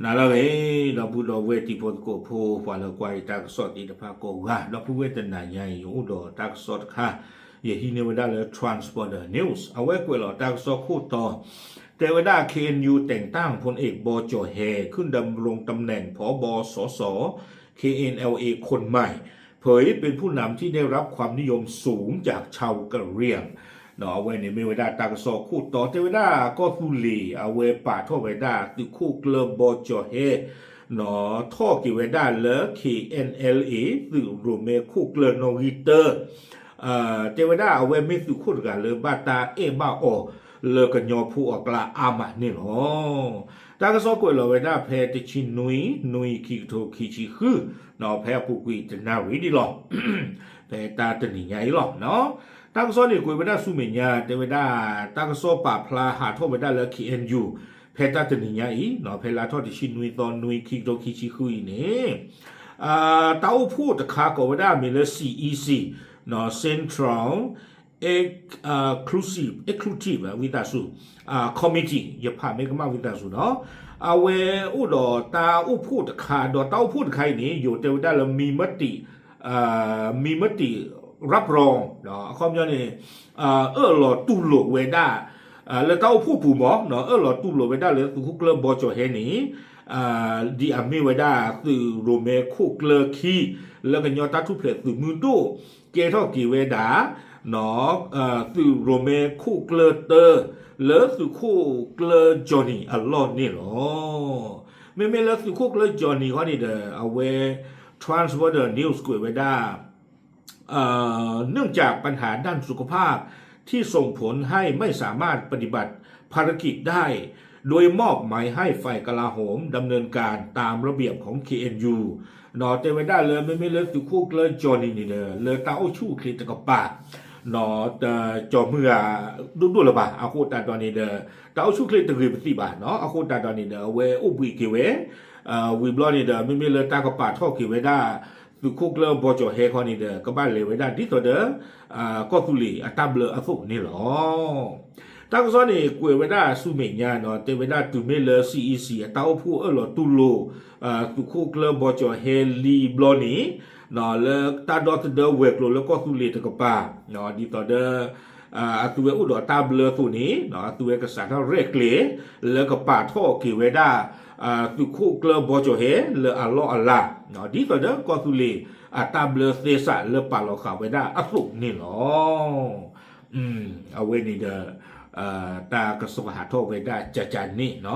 နၤလၢအဂ့ၤ ဒီပုၢ်ဒီဝဲၢ်တံၤဖိသကိးဖိ ပှၤလၢကွၢ်ယတၢ်ကစီၣ်သ့ၣ်တဖၣ်ကိးဂၤ, ဒီပုၢ်ဝဲၢ်တနၤညါအံၤ ယအိၣ်ဒီးတၢ်ကစီၣ်တခါ, ယဟံးန့ၢ်ဝဲဒၣ်လၢ Transporter News အဝဲကွဲးလီၤတၢ်ကစီၣ်ခိၣ်တီ, တဲဝဲဒၣ် เคเอ็นยูแต่งตั้งพลเอก บอ จ่อแฮ ขึ้นดำรงตำแหน่ง ผบ สส เคเอ็นแอลเอ คนใหม่ เผยเป็นผู้นำที่ได้รับความนิยมสูงจากชาวกะเหรี่ยง အဝဲန့ၣ်မ့ၢ်ဝဲဒၣ်တၢ်ကစီၣ်ခိၣ်တီ တဲဝဲဒၣ်ကီၢ်သူလ့ၤ အဝဲပာ်ထီၣ်ဝဲဒၣ်သုးခိၣ်ကျၢၢ် บอ จ่อแฮ ထီၣ်က့ၤဝဲဒၣ်လၢ เคเอ็นแอลเอ သုးရိၣ်မဲခိၣ်ကျၢၢ်နီၣ်ဂံၢ်တၢ တဲဝဲဒၣ်အဝဲမ့ၢ်သုးခိၣ်တဂၤလၢ ဘၣ်တၢ်အဲၣ်ဘၣ်အီၤလၢကညီဖိအကျါအါမးန့ၣ်လီၤ. တၢ်ကစီၣ်ကွဲးလီၤဝဲဒၣ်ဖဲတဆံနွံ နွံ ခံကထိခံဆံဃု, ဖဲအပူၤကွံာ်တနၣ်ရံၣ်ဒံးလီၤ. ဖဲတၢ်တနံၤညါအံၤလီၤ. တၢ်ကစီၣ်န့ၣ်ကွဲးဝဲဒၣ်ဆူမဲာ်ညါ တဲဝဲဒၣ် တၢ်ကစီၣ်ပာ်ဖျါဟးထီၣ်ဝဲဒၣ်လၢ เคเอ็นยู ဖဲတၢ်တနံၤညါအံၤ ဖဲလါထီၣ်တဆံနွံသီ နွံ ခံကထိခံဆံဃုအံၤန့ၣ် တၢ်အိၣ်ဖှိၣ်တခါကိးဝဲဒၣ်အမံၤလၢ စီအံၣ်စံၣ် Central Executive ဝံသးစူၤ Committee ယဖးမ့ၢ်ကမၣ်ဝံသးစူၤနီၤ, အဝဲအိၣ်ဒီးတၢ်အိၣ်ဖှိၣ်တခါ ဒီးတၢ်အိၣ်ဖှိၣ်တခါအံၤန့ၣ် ယိၤတဲဝဲဒၣ်လၢ မံမတံး မံမတံး รับรอง အခီပညီန့ၣ် အၢၣ်လီၤတူၢ်လိာ်ဝဲဒၣ် လၢတၢ်အိၣ်ဖှိၣ်ပူၤမး အၢၣ်လီၤတူၢ်လိာ်ဝဲဒၣ်လၢသုးခိၣ်ကျၢၢ် บอ จ่อแฮ န့ၣ် ဒ်အမ့ၢ်ဝဲဒၣ်သုးရိၣ်မဲခိၣ်ကျၢၢ်ခံ လၢကညီတၢ်ထူၣ်ဖျဲးသုးမုၢ်ဒိၣ် ကဲထီၣ်က့ၤဝဲဒၣ် သုးရိၣ်မဲခိၣ်ကျၢၢ်တၢ လၢသုးခိၣ်ကျၢၢ် Johnny အလီၢ်န့ၣ်လီၤ. မ့မ့ၢ်လၢသုးခိၣ်ကျၢၢ် Johnny ဃီန့ၣ်ဒီး အဝဲ Transporter News ကွဲးဝဲဒၣ် เนื่องจากปัญหาด้านสุขภาพที่ส่งผลให้ไม่สามารถปฏิบัติภารกิจได้ โดยมอบหมายให้ฝ่ายกลาโหมดำเนินการตามระเบียบของ เคเอ็นยู တဲဝဲဒၣ်လၢ မ့မ့ၢ်လၢသုးခိၣ်ကျၢၢ် Johnny န့ၣ်ဒီး လၢတၢ်အိၣ်ဆူၣ်အိၣ်ချ့တကပၤ ကၠီၤမုၢ်ဂၤ ဒိၣ်ဒိၣ်လၢၤဘၣ် အဃိသတးဒီးန့ၣ်ဒီး တၢ်အိၣ်ဆူၣ်အိၣ်ချ့တဂ့ၤပသံးဘၣ် အဃိသတးဒီးန့ၣ်ဒီး အဝဲအိၣ်ဘှံးက့ၤဝဲ ဝံၤဘျီန့ၣ်ဒီး မ့မ့ၢ်လၢတၢ်ကပာ်ထီၣ်က့ၤဝဲဒၣ် သုးခိၣ်ကျၢၢ် บอ จ่อแฮ ခီန့ၣ်ဒီး ကဘၣ်လဲၤဝဲဒၣ်ဒ်သိးဒီး ကီၢ်သူလ့ၤအတၢ်ဘျၢအသိးန့ၣ်လီၤ. တၢ်ကစီၣ်န့ၣ် ကွဲးဝဲဒၣ်ဆူမဲာ်ညါနီၤ တဲဝဲဒၣ်တုၤမ့ၢ်လၢ စီအံၣ်စံၣ် အတၢ်အိၣ်ဖှိၣ်အၢၣ်လီၤတူၢ်လိာ် သုးခိၣ်ကျၢၢ် บอ จ่อแฮ လံဘျီန့ၣ် လၢတၢ်ဒီသဒၢဝဲၤကျိၤလၢကီၢ်သူလ့ၤတကပၤ ဒ်သိးဒီး အသုဝဲအိၣ်ဒီးတၢ်ဘျၢအသိးန့ၣ် အသုဝဲကစးထီၣ်ရဲၣ်ကျဲၤ လၢကပာ်ထီၣ်က့ၤဝဲဒၣ် သုးခိၣ်ကျၢၢ် บอ จ่อแฮ လၢအလီၢ်အလၤ ဒ်သိးဒီးကီၢ်သူလ့ၤအတၢ်ဘျၢသဲစးလၢပာ်လီၤဃာ်ဝဲဒၣ်အသိးန့ၣ်လီၤ. အဝဲန့ၣ်ဒီး တၢ်ကစီၣ်ဟးထီၣ်ဝဲဒၣ်ကကန့ၣ်နီၤ.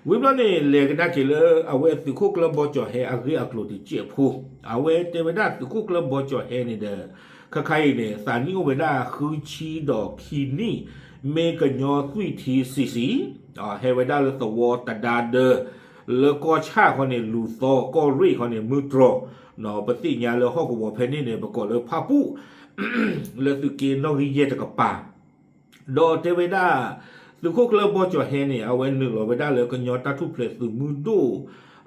ဝံၤဘျီန့ၣ် လဲၤကဒါက့ၤလၢအဝဲသုးခိၣ်ကျၢၢ် บอ จ่อแฮ အဂ့ၢ်အကျိၤတစဲးဖိ, အဝဲတဲဝဲဒၣ်သုးခိၣ်ကျၢၢ် บอ จ่อแฮ န့ၣ်ဒီး ခါခါအံၤန့ၣ် သးနံၣ်အိၣ်ဝဲဒၣ်ဃုဆံဒီးခံနံၣ်, မ့ၢ်ကညီသွံၣ်ထံဆံးဆံး, ဟဲဝဲဒၣ်လၢသဝီတဒါဒၢ, လၢကီၢ်ဆၣ်ခီန့ၣ် လူၤသီ, ကီၢ်ရ့ၣ်ခီန့ၣ် မုၢ်တြီၤ, ပသ့ၣ်ညါလၢဟီၣ်ကဝီၤဖဲန့ၣ်န့ၣ် ပကိးလၢဖၣ်ပူၣ် လၢသုးက့နီၣ်ဂံၢ်ယဲၢ်တကပၤ ဒီးတဲဝဲဒၣ် သုးခိၣ်ကျၢၢ် บอ จ่อแฮ န့ၣ် အဝဲနုာ်လီၤဝဲဒၣ်လၢကညီတၢ်ထူၣ်ဖျဲးသုးမုၢ်ဒိၣ်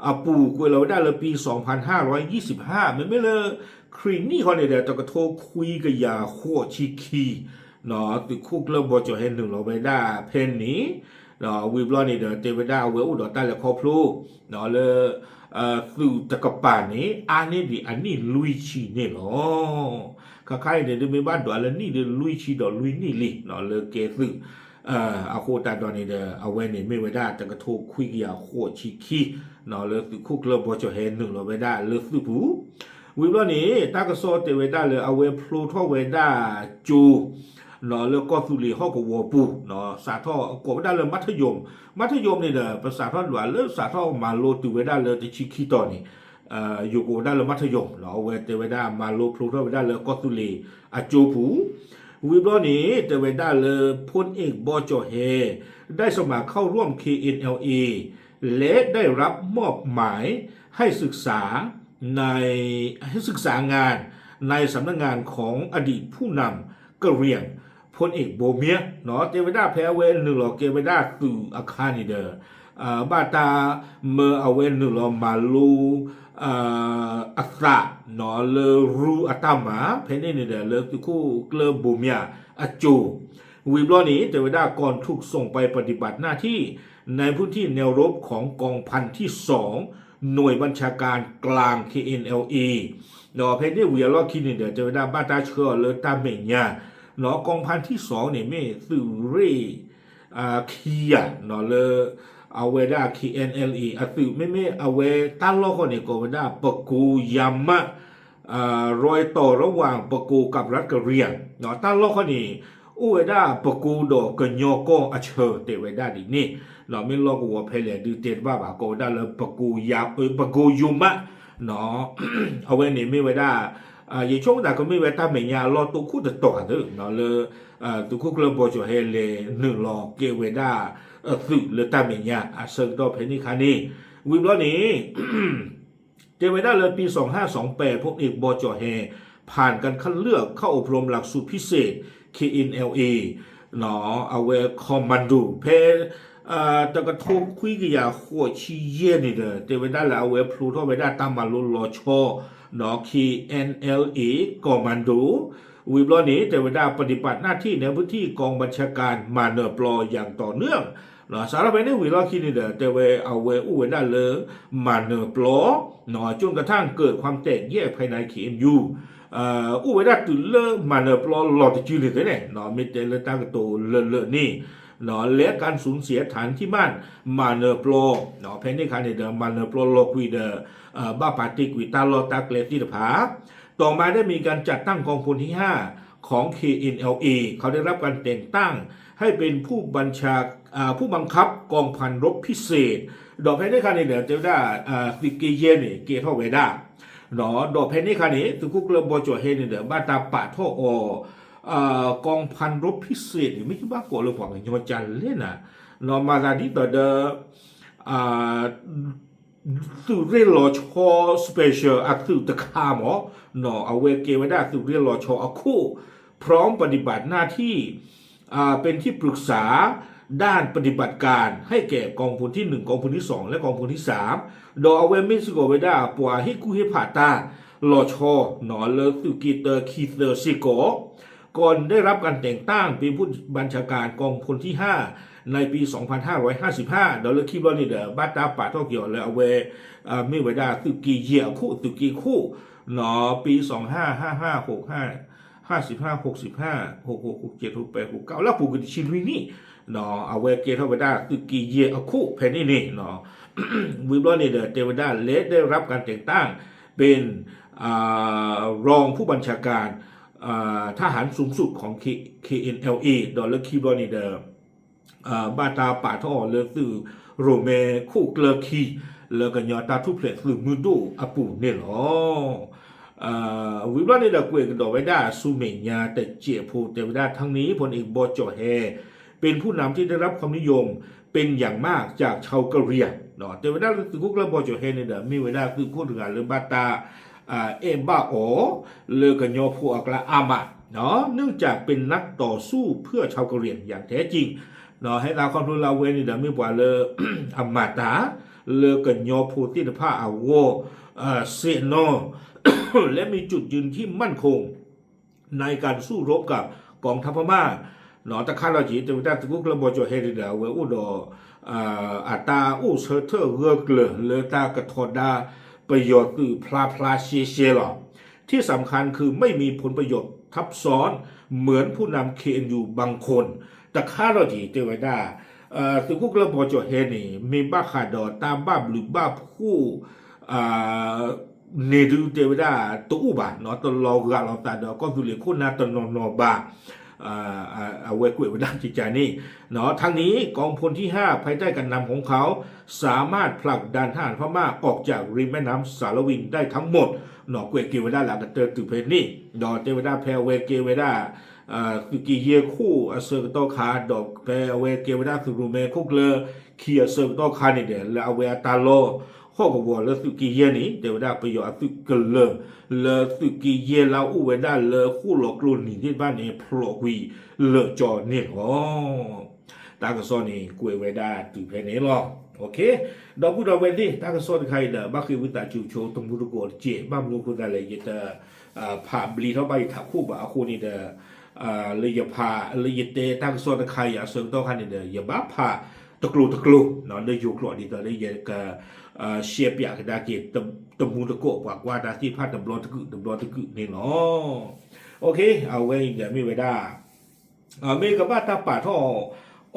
အပူၤ ကွဲးလီၤဝဲဒၣ်လၢ ပီ สองพันห้าร้อยยี่สิบห้า, မ့မ့ၢ်လၢ ခရံာ်နံၣ်ခီန့ၣ်ဒီး တကထိခွံကယၤဃိးဆံခံ, သုးခိၣ်ကျၢၢ် บอ จ่อแฮ နုာ်လီၤဝဲဒၣ်ဖဲန့ၣ်, ဝံၤဘျီန့ၣ်ဒီး တဲဝဲဒၣ်အဝဲအိၣ်ဒီးတၢ်လဲၤခီဖျိ လၢ သုးတကပၤန့ၣ် အါန့ၢ်ဒံးအနံၣ်လွံၢ်ဆံန့ၣ်လီၤ. ခါခါအံၤန့ၣ် ဒ်မ့ၢ်ဘၣ်ဒွးလၢနံၣ်ဒီးလွံၢ်ဆံဒီးလွံၢ်နံၣ်လံ လၢကဲသုး, အဃိသတးဒီးန့ၣ်ဒီး အဝဲန့ၣ်မ့ၢ်ဝဲဒၣ်တကထိခွံကယၤဃိးဆံခံ လၢသုးခိၣ်ကျၢၢ် บอ จ่อแฮ နုာ်လီၤဝဲဒၣ်လၢသုးပူၤ, ဝံၤဘျီန့ၣ် တၢ်ကစီၣ်တဲဝဲဒၣ်လၢအဝဲဖျိထီၣ်ဝဲဒၣ်ကၠိ လၢကီၢ်သူလ့ၤဟီၣ်ကဝီၤပူၤ, စးထီၣ်ကိးဝဲဒၣ်လၢ มัธยม, มัธยม န့ၣ်ဒီး ပစးထီၣ်ဒွးလၢစးထီၣ်မၤလိတုၤဝဲဒၣ်လၢတဆံခံတီၤန့ၣ် ယိၤကိးဝဲဒၣ်လၢ มัธยม အဝဲတဲဝဲဒၣ်မၤလိဖျိထီၣ်ဝဲဒၣ်လၢကီၢ်သူလ့ၤအကၠိပူၤ, ဝံၤဘျီန့ၣ် တဲဝဲဒၣ်လၢ พลเอก บอ จ่อแฮ ได้สมัครเข้าร่วม เคเอ็นแอลเอ และได้รับมอบหมายให้ศึกษาใน ให้ศึกษางานในสำนักงานของอดีตผู้นำกะเหรี่ยง พลเอก บอ เมีย တဲဝဲဒၣ်ဖဲအဝဲနုာ်လီၤကဲဝဲဒၣ်သုးအခါန့ၣ်ဒီး ဘၣ်တၢ်မၢအဝဲနုာ်လီၤမၤလိ အသး လၢရူအတၢ်မၤ ဖဲန့ၣ်န့ၣ်ဒီး လၢသုးခိၣ်ကျၢၢ် บอ เมีย အကၠိ ဝံၤဘျီန့ၣ် တဲဝဲဒၣ် ก่อนถูกส่งไปปฏิบัติหน้าที่ ในพื้นที่แนวรบของกองพันที่สอง หน่วยบัญชาการกลาง เคเอ็นแอลเอ ဒီးဖဲန့ၣ်ဝံၤအလီၢ်ခံန့ၣ်ဒီး တဲဝဲဒၣ် ဘၣ်တၢ်ဆှၢအီၤလၢတၢ်မဲာ်ညါ ဒီး กองพันที่สอง န့ၣ် မ့ၢ်သုးရ့ၣ်ခံဂၤ လၢအဝဲဒၣ် เคเอ็นแอลเอ အသုး မ့မ့ၢ်အဝဲတၢ်လီၢ်ဃီန့ၣ် ကိးဝဲဒၣ် ပကိယၤမး รอยต่อระหว่างปะโก กับรัฐกะเหรี่ยง တၢ်လီၢ်ဃီန့ၣ် အိၣ်ဝဲဒၣ်ပကိဒီးကညီကီၢ်အဆၢ တဲဝဲဒၣ်ဒ်န့ၣ် မ့ၢ်လီၢ်ကဝီၤဖဲလဲၣ်ဒုးတဲတဘၣ်ဘၣ် ကိးဝဲဒၣ်လၢ ပကိယိမး အဝဲန့ၣ်မ့ၢ်ဝဲဒၣ် ယဆိကမိၣ်သးကမ့ၢ်ဝဲတၢ်မဲာ်ညါအလီၢ်တိခိၣ်တတီၤဧါသ့ၣ် လၢ သုးခိၣ်ကျၢၢ်ဘီကၠီၣ်ဟဲလဲၤနုာ်လီၤကဲဝဲဒၣ် သုးလၢတၢ်မဲာ်ညါအဆၢကတီၢ်ဖဲန့ၣ်ခါန့ၣ် ဝံၤဘျီန့ၣ် တဲဝဲဒၣ်လၢ ปีสองห้าสองแปด พลเอก บอ จ่อแฮ ผ่านการคัดเลือกเข้าอบรมหลักสูตรพิเศษ เคเอ็นแอลเอ အဝဲ commando ဖဲ တကထိခွံကယၤဃိးဆံယဲၢ်န့ၣ်ဒီး တဲဝဲဒၣ်လၢအဝဲဖျိထီၣ်ဝဲဒၣ်တၢ်မၤလိလီၤဆီ ဒီး เคเอ็นแอลเอ commando ဝံၤဘျီန့ၣ် တဲဝဲဒၣ် ปฏิบัติหน้าที่ในพื้นที่กองบัญชาการมาเนิบปลออย่างต่อเนื่อง စးထီၣ်ဖဲန့ၣ်ဝံၤလီၢ်ခံန့ၣ်ဒီး တဲဝဲအဝဲအိၣ်ဝဲဒၣ်လၢ မၤနၢၤပျီ จนกระทั่งเกิดความแตกแยกภายใน เคเอ็นยู အိၣ်ဝဲဒၣ်တုၤလၢမၤနၢၤပျီလီၤတစုန့ၣ်သ့န့ၣ် မ့ၢ်တဲလၢတၢ်ကတိၤလၢာ်လၢာ်န့ၣ် และการสูญเสียฐานที่มั่น မၤနၢၤပျီ ဖဲန့ၣ်ခါန့ၣ်ဒီး မၤနၢၤပျီလီၤကွံာ်ဒီး ဘၣ်ပာ်တ့ၢ်ကွံာ်တၢ်လီၢ်တၢ်ကျဲသ့ၣ်တဖၣ် ต่อมาได้มีการจัดตั้งกองพลที่ห้า ของ เคเอ็นแอลเอ เขาได้รับการแต่งตั้งให้เป็นผู้บัญชา อ่า ผู้บังคับกองพันรบพิเศษ ဒီးဖဲန့ၣ်ခါန့ၣ်ဒီး တဲဝဲဒၣ် သုးက့ယဲၢ်န့ၣ် ကဲထီၣ်ဝဲဒၣ် ဒီးဖဲန့ၣ်ခါန့ၣ် သုးခိၣ်ကျၢၢ်ဘီကၠီၣ်ဟဲန့ၣ်ဒီး ဘၣ်တၢ်ပာ်ထီၣ်အီၤ กองพันรบพิเศษ န့ၣ် မ့ၢ်ကဘၣ်ကိးလၢပှၤကညီကလဲၣ်နၤ မၤသးဒ်သိးဒီး သုးရ့ၣ်လီၤဆီ special အသုးတခါမး အဝဲကဲဝဲဒၣ်သုးရ့ၣ်လီၤဆီအခိၣ် พร้อมปฏิบัติหน้าที่ เป็นที่ปรึกษาด้านปฏิบัติการให้แก่กองพลที่หนึ่ง กองพลที่สอง และกองพลที่สาม ဒီးအဝဲမ့ၢ်စ့ၢ်ကီးဝဲဒၣ် ပှၤဟ့ၣ်ကူၣ်ဟ့ၣ်ဖးတၢ်လီၤဆီ လၢသုးက့တၢ ခံသၢစ့ၢ်ကီး ก่อนได้รับการแต่งตั้งเป็นผู้บัญชาการกองพลที่ห้า ในปี สองพันห้าร้อยห้าสิบห้า ဒီးလၢခံဘျီန့ၣ်ဒီး ဘၣ်တၢ်ပာ်ထီၣ်က့ၤအီၤလၢအဝဲ မ့ၢ်ဝဲဒၣ်သုးက့ယဲၢ်အခိၣ် သုးက့ခိၣ် ปี สองห้าห้าห้า หกห้า ห้าสิบห้า หกสิบห้า หกหก หกเจ็ด หกแปด หกเก้า လၢပူၤကွံာ်တဆံလွံၢ်နံၣ် အဝဲကဲထီၣ်ဝဲဒၣ်သုးက့ယဲၢ်အခိၣ်ဖဲန့ၣ်န့ၣ် ဝံၤဘျီန့ၣ်ဒီး တဲဝဲဒၣ် และได้รับการแต่งตั้งเป็น รองผู้บัญชาการทหารสูงสุดของ เคเอ็นแอลเอ ဒီးလၢခံဘျီန့ၣ်ဒီး ဘၣ်တၢ်ပာ်ထီၣ်အီၤလၢသုးရိၣ်မဲခိၣ်ကျၢၢ်ခံ လၢကညီတၢ်ထူၣ်ဖျဲးသုးမုၢ်ဒိၣ်အပူၤန့ၣ်လီၤ. ဝံၤဘျီန့ၣ်ဒီး ကွဲးကဒီးဝဲဒၣ်ဆူမဲာ်ညါတစဲးဖိ တဲဝဲဒၣ် ทั้งนี้ พลเอก บอ จ่อแฮ เป็นผู้นำที่ได้รับความนิยมเป็นอย่างมากจากชาวกะเหรี่ยง တဲဝဲဒၣ်လၢသုးခိၣ်ကျၢၢ်ဘီကၠီၣ်ဟဲန့ၣ်ဒီး မ့ၢ်ဝဲဒၣ်သုးခိၣ်တဂၤလၢဘၣ်တၢ် အဲၣ်ဘၣ်အီၤ လၢကညီဖိအကျါအါမး เนื่องจากเป็นนักต่อสู้เพื่อชาวกะเหรี่ยงอย่างแท้จริง ဟဲသးခီဖျိလၢအဝဲန့ၣ်ဒီး မ့ၢ်ပှၤလၢ အမၤတၢ် လၢကညီဖိသ့ၣ်တဖၣ်အဂီၢ် เสียแน่นอน และมีจุดยืนที่มั่นคง ในการสู้รบกับกองทัพพม่า တခါဒီးက့ၤ တဲဝဲဒၣ်သုးခိၣ်ကျၢၢ်ဘီကၠီၣ်ဟဲန့ၣ်ဒီး အဝဲအိၣ်ဒီး အတၢ်အိၣ်ဆၢထၢၣ်ဂၢၢ်ကျၢၤလၢတၢ်ကထီဒါ ပယီၤသုးဖျါဖျါရှဲရှဲလီၤ ที่สำคัญคือไม่มีผลประโยชน์ทับซ้อนเหมือนผู้นำ เคเอ็นยู บางคน တခါဒီးက့ၤ တဲဝဲဒၣ် သုးခိၣ်ကျၢၢ်ဘီကၠီၣ်ဟဲန့ၣ် မ့ၢ်ဘၣ်ဃးဒီးတၢ်ဘၣ်ဘျုးဘၣ်ဖှိၣ် န့ၣ်ဒုးတဲဝဲဒၣ်တအိၣ်ဘၣ် တလီၤဂာ်လိာ်သးဒီးကီၢ်သူလ့ၤခိၣ်နၢ်တနီၤနီၤဘၣ် အဝဲကွဲးဝဲဒၣ်ကကန့ၣ် ทั้งนี้กองพลที่ห้าภายใต้การนำของเขาสามารถผลักดันทหารพม่าออกจากริมแม่น้ำสาลวินได้ทั้งหมด ကွဲးက့ၤဝဲဒၣ်လၢအကတၢၢ်တုၤဖဲန့ၣ် ဒီးတဲဝဲဒၣ်ဖဲအဝဲကဲဝဲဒၣ် သုးက့ယဲၢ်ခိၣ်အဆၢကတီၢ်ခါ ဒီးဖဲအဝဲကဲဝဲဒၣ်သုးရိၣ်မဲခိၣ်ကျၢၢ် ခံအဆၢကတီၢ်ခါန့ၣ်ဒီး လၢအဝဲအတၢ်လီၢ်ဟီၣ်ကဝီၤလၢသုးက့ယဲၢ်န့ၣ် တဲဝဲဒၣ်ပယီၤအသုးကလၢၤ လၢသုးက့ယဲၢ်လၢအအိၣ်ဝဲဒၣ်လၢဃိၣ်လီၤကျိနံၤသ့ၣ်တဖၣ်န့ၣ် ဖျိးကွံာ်လၢာ်ကၠီန့ၣ်လီၤ. တၢ်ကစီၣ်န့ၣ် ကွဲးဝဲဒၣ်တုၤဖဲန့ၣ်လီၤ. ဒီပုၢ်ဒီဝဲၢ်သ့ၣ် တၢ်ကစီၣ်တခါအံၤဒီး ဘၣ်ဃ့ဝံသးစူၤဆိတမူတကိးတကဲး ဘၣ်မနုၤအဃိသတးလဲၣ် ယတဖးဘျ့ထီၣ်ဘၣ်ယထးခိၣ်ဘၣ်အဃိန့ၣ်ဒီး လၢယဖး လၢယတဲတၢ်ကစီၣ်တခါအံၤအဆၢကတီၢ်ခါန့ၣ်ဒီး ယဘၣ်ဖး တကျိၤတကျိၤ လၢယိၤကျိာ်ဒ်သိးလၢယက ရှဲပၠးကဒါက့ၤ တမူတကိးပှၤကွၢ်တၢ်သ့ၣ်တဖၣ်တဘျီတကုာ်တဘျီတကုာ်န့ၣ်လီၤ. အဝဲအံၤဒီးမ့ၢ်ဝဲဒၣ် မ့ၢ်ကဘၣ်တၢ်ပာ်ထီၣ်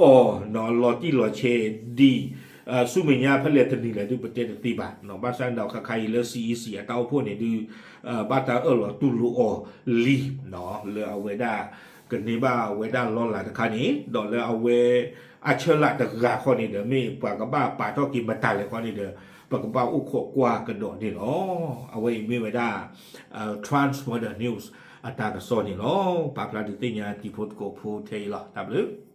အီၤ လီၤတံၢ်လီၤဆဲးဒ် ဆူမဲာ်ညါဖဲလဲၣ်တနံၤလဲၣ်ဒုးပတဲတသ့ဘၣ်. ဘၣ်ဆၣ်န့ၣ်ဒီးခါခါအံၤလၢ CEC အတၢ်အိၣ်ဖှိၣ်န့ၣ်ဒုး ဘၣ်တၢ်အၢၣ်လီၤတူၢ်လိာ်အီၤလံ လၢအဝဲဒၣ် ကန့ၢ်ဘၣ်ဝဲဒၣ်လီၢ်လၤတခါန့ၣ် ဒီးလၢအဝဲ အဆၢလၢ်တဂၤဃီန့ၣ်ဒီး မ့ၢ်ပှၤကဘၣ်ပာ်ထီၣ်က့ၤမတၤလဲၣ်ဃီန့ၣ်ဒီး ပကဘၣ်အိၣ်ခိးကွၢ်ကဒီးန့ၣ်လီၤ. အဝဲအံၤမ့ၢ်ဝဲဒၣ် Transworld News အတၢ်ကစီၣ်န့ၣ်လီၤ. ပာ်ဖျါဒုးသ့ၣ်ညါတံၤဖိသကိးဖိထဲအံၤလီၤ. တၢ်ဘျုး